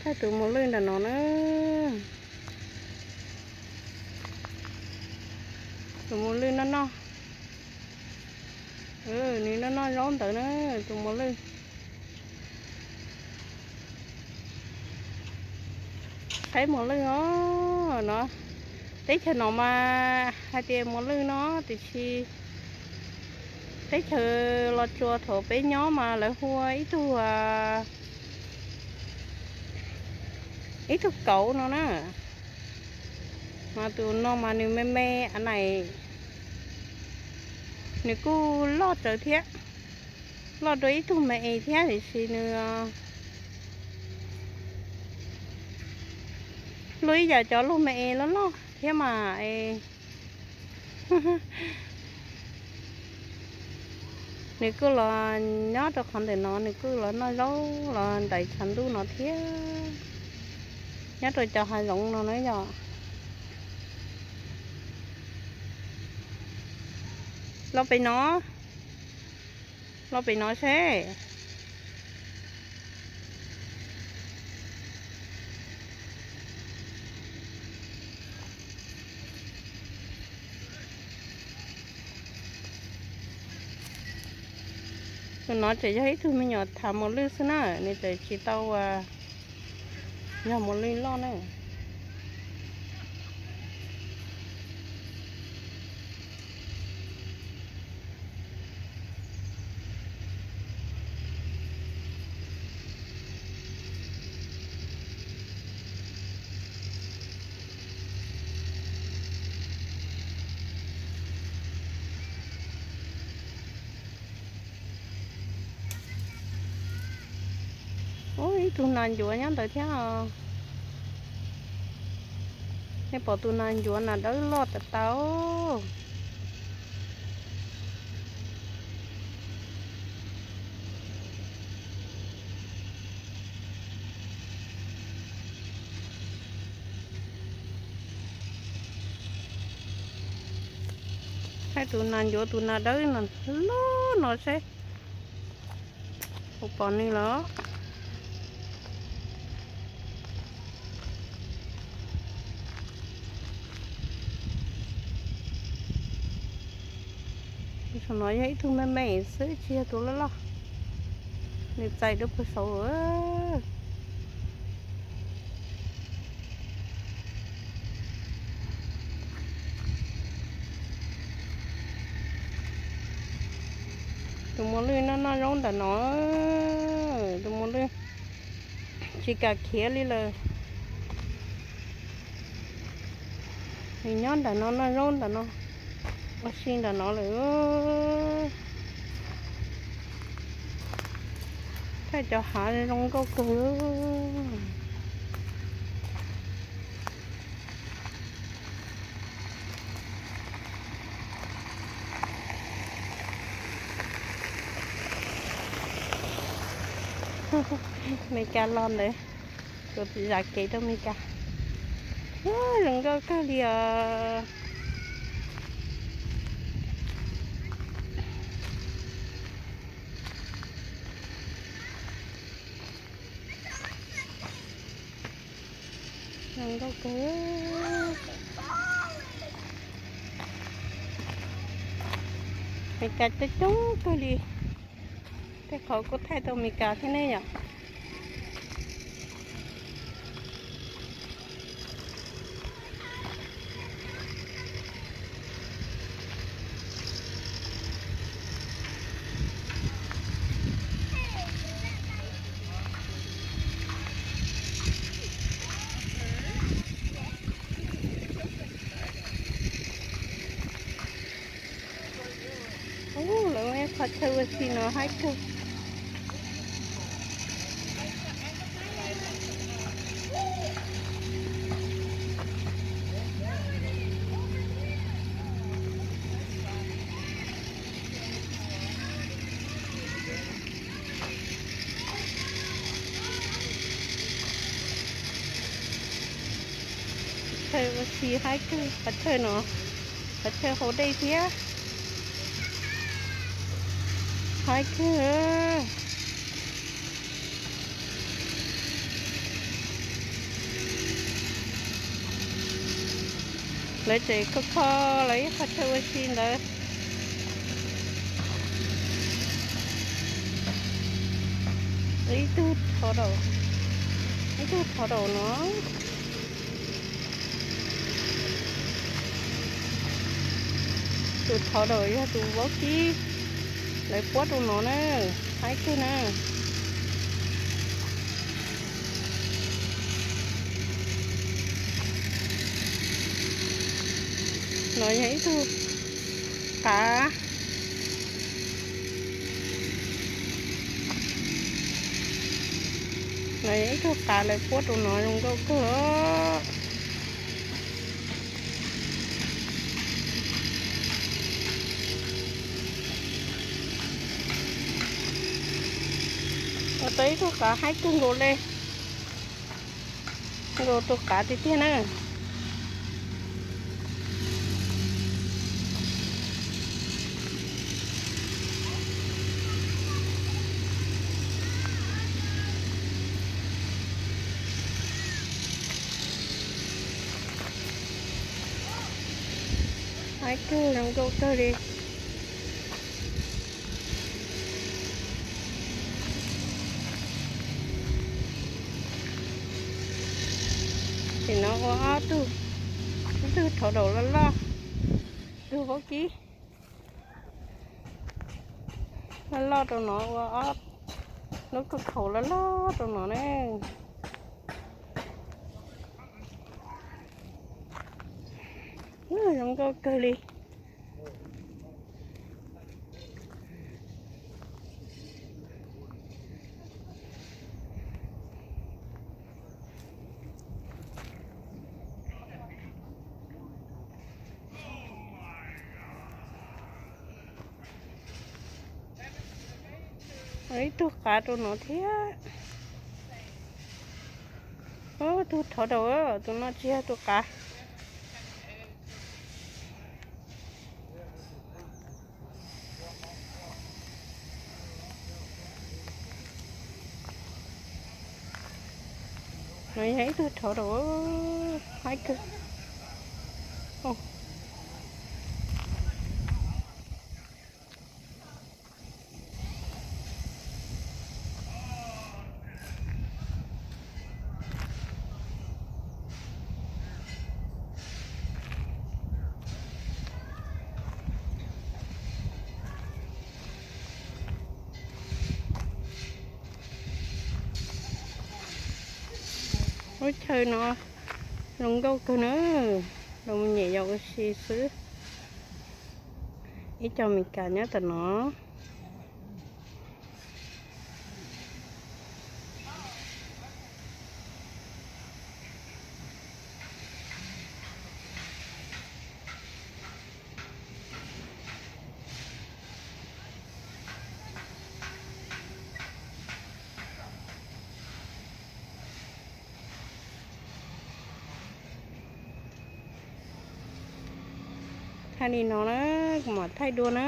Thaij tus muas lwj ntawm no na. Tus muas lwj noj noj. Nws noj noj zaub ntawd na, tus muas lwj. Saib muas lwj os no. Teb chaws no mas hais tias muas lwj no, tiam sis teb chaws Los Tsuas thaum peb nyob mas lawv hu ua ib tug, ib tug kauv no na. Mas tus no mas nws me me a nais, nws kuj loj raws thiab, loj dua ib tug me es thiab, tiam sis nws luaj ib yam cov luaj me es loj loj thiab mas es. Nws kuj los nyob rau qhov ntawm no, nws kuj los noj zaub los ntais tshav ntuj no thiab, nyob rau cov hav zoov no na yom. Los pem no, los pem no seb. Tus no tseem yog ib tug me nyuam thav muas lwj xwb na, nws tseem tsis tau yog muas lwj loj na. Ub, ib tug nas ncuav nyob ntawd thiab os. Nej pom tus nas ncuav nas dawb loj tas tas. Thaij tus nas ncuav tus nas dawb no, loj no seb puas pom nws los. Tus saum no yog ib tug me me xwb, tsis yog tus loj loj. Nws txais dua puag saud. Tus muas lwj noj noj zaub ntawm no, tus muas lwj tsis kam khiav li lawm. Nws nyob ntawm no noj zaub ntawm no, ua si ntawm no lawm. Thaij cov hav zoo nkauj kawg. Meskas los ntawd, kuv zam kev rau Meskas. Zoo nkauj kawg li os. Zoo nkauj kawg. Meskas coob coob kawg li. Tej qhov kuj thaij tau Meskas thiab ne yom. Ub, lawv qhov chaw ua si no haib kawg. Chaw ua si haib kawg, qhov chaw no, qhov chaw haus dej thiab. Haib kawg. Lawv tseem kho kho lawv ib qho chaw ua si ntawd. Ib tug, ib tug thov daum no. Tus thov daum yog tus vaub kib, lawv puab rau no na, haib kawg na. No yog ib tug qav, no yog ib tug qav lawv puab rau no zoo nkauj kawg os. Ua tau ib tug qav haib kawg nkaus li, nkaus tus qav tiag tiag na. Haib kawg, zoo nkauj kawg li. Tim no ua ob tug, ib tug thov daum loj loj, tug vaub kib loj loj rau no, ua ob lub khaum loj loj rau no ne. Zoo nkauj kawg li. Ib tug qav rau no thiab. Ub, tug thov daum, tus no tsis yog tus qav. No yog ib tug thov daum haib kawg. Lub chaw no zoo nkauj kawg na, los mus nyem yos ua si xwb. Ib co Mes Kas nyob tom no. Thaij li no na, kuv mam thaij dua na.